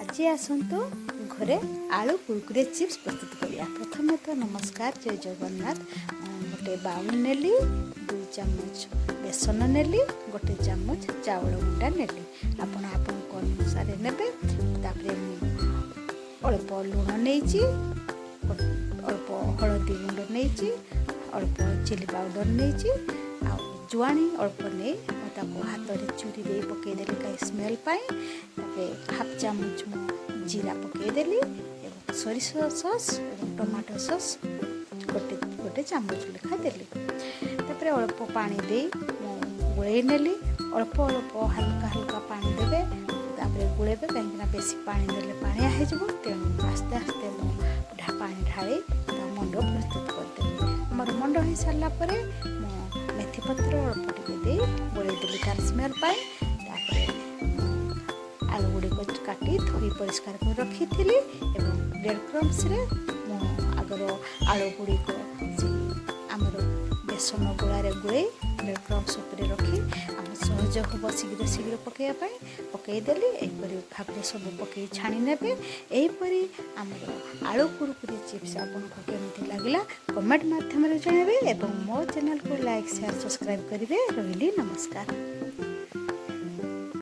ଆଜି ଆସନ୍ତୁ ଘରେ ଆଳୁ କୁରକୁରେ ଚିପ୍ସ ପ୍ରସ୍ତୁତ କରିବା। ପ୍ରଥମେ ତ ନମସ୍କାର, ଜୟ ଜଗନ୍ନାଥ। ଗୋଟେ ବାଉଲ୍ ନେଲି, 2 ଚାମଚ ବେସନ ନେଲି, 1 ଚାମଚ ଚାଉଳ ଗୁଣ୍ଡା ନେଲି। ଆପଣ ଆପଣଙ୍କ ଅନୁସାରେ ନେବେ। ତାପରେ ମୁଁ ଅଳ୍ପ ଲୁଣ ନେଇଛି, ଅଳ୍ପ ହଳଦୀ ଗୁଣ୍ଡ ନେଇଛି, ଅଳ୍ପ ଚିଲି ପାଉଡ଼ର ନେଇଛି ଆଉ ଜୁଆଣି ଅଳ୍ପ ନେଇ ମୁଁ ତାକୁ ହାତରେ ଚୁରି ଦେଇ ପକାଇଦେଲି, କାହିଁ ସ୍ମେଲ୍ ପାଇଁ। ତାପରେ ହାଫ୍ ଚାମଚ ମୁଁ ଜିରା ପକାଇଦେଲି ଏବଂ ସୋରିଷ ସସ୍ ଏବଂ ଟମାଟୋ ସସ୍ ଗୋଟେ ଗୋଟେ ଚାମଚ ଲେଖା ଦେଲି। ତାପରେ ଅଳ୍ପ ପାଣି ଦେଇ ମୁଁ ଗୋଳେଇ ନେଲି। ଅଳ୍ପ ଅଳ୍ପ, ହାଲକା ହାଲକା ପାଣି ଦେବେ, ତାପରେ ଗୋଳେଇବେ, କାହିଁକିନା ବେଶୀ ପାଣି ଦେଲେ ପାଣିଆ ହେଇଯିବ। ତେଣୁ ଆସ୍ତେ ଆସ୍ତେ ମୁଁ ପାଣି ଢାଳି ତା ମଣ୍ଡ ପ୍ରସ୍ତୁତ କରିଦେଲି। ଆମର ମଣ୍ଡ ହେଇସାରିଲା ପରେ ମୁଁ ମେଥି ପତ୍ର ଅଳ୍ପ ଟିକେ ଦେଇ ଗୋଳେଇ ଦେଲି ତାର ସ୍ମେଲ୍ ପାଇଁ। ତାପରେ ଆଳୁ ଗୁଡ଼ିକ କାଟି ଧୋଇ ପରିଷ୍କାର କରି ରଖିଥିଲି ଏବଂ ବ୍ରେଡ଼୍ କ୍ରମ୍ସରେ ମୁଁ ଆଗର ଆଳୁ ଗୁଡ଼ିକ ସେଇ ଆମର ବେସନ ଗୋଳାରେ ଗୋଳେଇ ବ୍ରେଡ଼୍ କ୍ରମ୍ସ ଉପରେ ରଖି, ଆମ ସହଜ ହେବ ଶୀଘ୍ର ଶୀଘ୍ର ପକାଇବା ପାଇଁ, ପକାଇଦେଲି। ଏହିପରି ଭାବରେ ସବୁ ପକାଇ ଛାଣି ନେବେ। ଏହିପରି ଆମର ଆଳୁ କୁରକୁରେ ଚିପ୍ସ ଆପଣଙ୍କୁ କେମିତି ଲାଗିଲା, କମେଣ୍ଟ ମାଧ୍ୟମରେ ଜଣାଇବେ ଏବଂ ମୋ ଚ୍ୟାନେଲକୁ ଲାଇକ୍, ସେୟାର, ସବସ୍କ୍ରାଇବ୍ କରିବେ। ରହିଲି, ନମସ୍କାର।